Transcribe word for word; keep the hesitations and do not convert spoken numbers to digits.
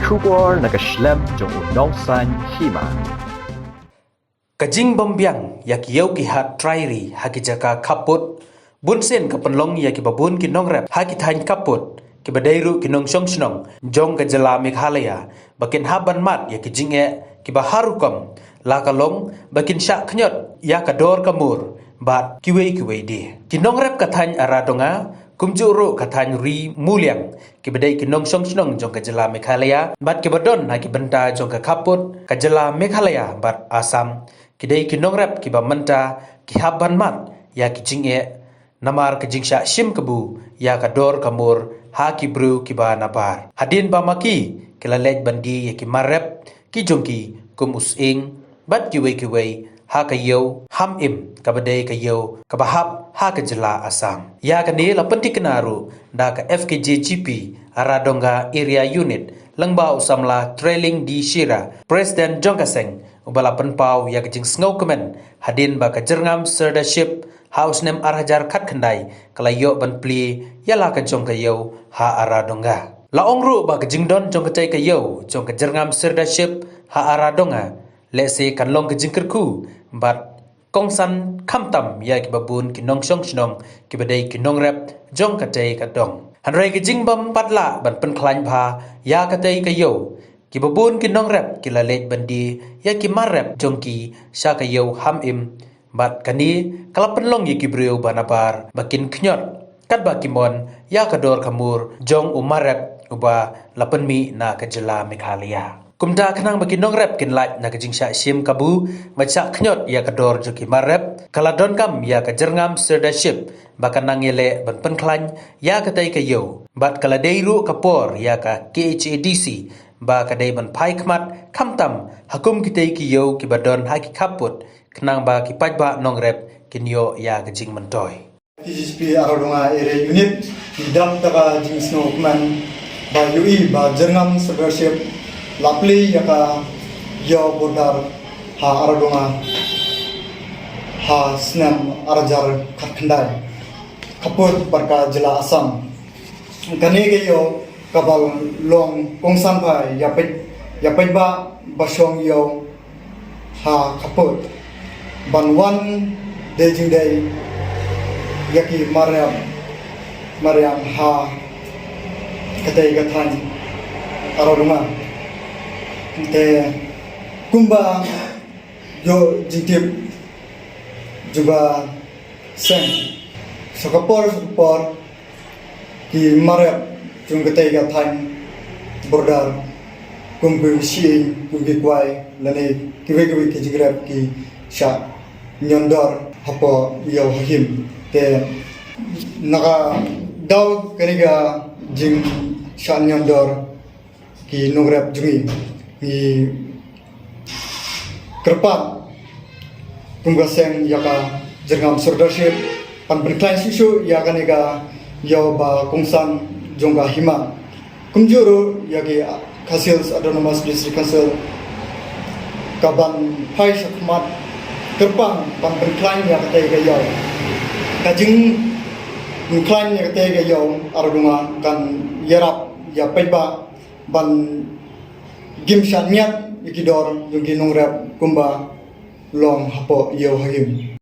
Khubor na ka shlem jong u nongsan hima. Ka jingbym biang ïa ki ïew ki hat trai ri ha ki jaka khappud, bun sien ka pynlong ïa kiba bun ki nongrep ha ki thaiñ khappud, kiba dei ruh ki nongshong shnong jong ka jylla Meghalaya, ba kin hap ban mad ïa ki jingeh kiba har rukom, la ka long ba kin shah khñiot ïa ka dor ka mur bad kiwei kiwei de. Ki nongrep ka thaiñ Aradonga, kumjuh ruh ka thaiñ Ri Muliang, kiba dei ki nongshong shnong jong ka jylla Meghalaya bad kiba don ha ki bynta jong ka khappud ka jylla Meghalaya bad Assam, ki dei ki nongrep kiba mynta ki hap ban mad ïa ki jingeh namar ka jingshah shim kabu ïa ka dor ka mur ha ki briew kiba nabar. Hadien ba ma ki ki la leit ban die ïa ki mar rep ki jong ki kum u sying bad kiwei kiwei ha ka ïew Ham Im, kaba dei ka ïew kaba hap ha ka jylla Assam. Ïa kane la pynthikna ruh da ka F K J G P Aradonga Area Unit lyngba u samla Trailing D Shira, President jong ka seng, uba la pynpaw ïa ka jingsngewkmen hadien ba ka jyrngam Sirdarship ha u snem ar hajar khatkhyndai ka la ïoh ban plie ïa la ka jong ka ïew ha Aradonga. La ong ruh ba ka jingdon jong katei ka ïew jong ka jyrngam Sirdarship ha Aradonga lehse kan long ka jingkyrkhu bad kongsan khamtam ïa kiba bun ki nongshong shnong kiba dei ki nongrep jong katei ka dong. Hynrei ka jingbym pat lah ban pynkhlaiñ bha ïa katei ka ïew, kiba bun ki nongrep ki la leit ban die ïa ki mar rep jong ki sha ka ïew Ham Im, bad kane ka la pynlong ïa ki briew ba nabar ba kin khñiot katba ki mon ïa ka dor ka mur jong u mar rep uba la pynmih na ka jylla Meghalaya. Kumta khnang ba ki nongrep kin lait na ka jingshah shim kabu bad shah khñiot ïa ka dor jong ki mar rep, ka la donkam ïa ka jyrngam Sirdarship ba ka nang ïaleh ban pynkhlaiñ ïa katei ka ïew. Bad ka la dei ruh ka por ïa ka K H A D C ba ka dei ban phai khmat khamtam ha kum kitei ki ïew kiba don ha ki khappud, khnang ba ki paidbah nongrep kin ïoh ïa ka jingmyntoi. K J G P Aradonga Area Unit, ki dap da ka jingsngewkmen ba ïohi ba jyrngam Sirdarship la plie ïa ka ïew border ha Aradonga ha snem ar hajar khatkhyndai, khappud bad ka jylla Assam. Kane ka ïew kaba long kongsan bha ïa peit, ïa peit ba, ba shong ïew ha khappud ban wan dei jingdei ïa ki mariang, mariang ha katei ka thaiñ Aradonga. Te kumba ïoh jingtip jong ka seng, sa ka por sa ka por ki mar rep jong katei ka thaiñ border kum ki shyieng, kum ki kwai lane kiwei kiwei ki jingrep ki shah ñion dor hapoh ïew ha Him. Te na ka daw kane ka jingshah ñion dor ki nongrep jong ngi, ngi kyrpad kum ka seng ïa ka jyrngam Sirdarship ban pynkhlaiñ shuh shuh ïa kane ka ïew ba kongsan jong ka hima. Kumjuh ruh ïa ki Khasi Hills Autonomous District Council ka ban phai shakhmat kyrpang ban pynkhlaiñ ïa katei ka ïew. Ka jingpynkhlaiñ ïa katei ka ïew Aradonga kan ïarap ïa paidbah ban kim shah ñiat ïa ki dor jong ki nongrep kumba long hapoh ïew ha Him.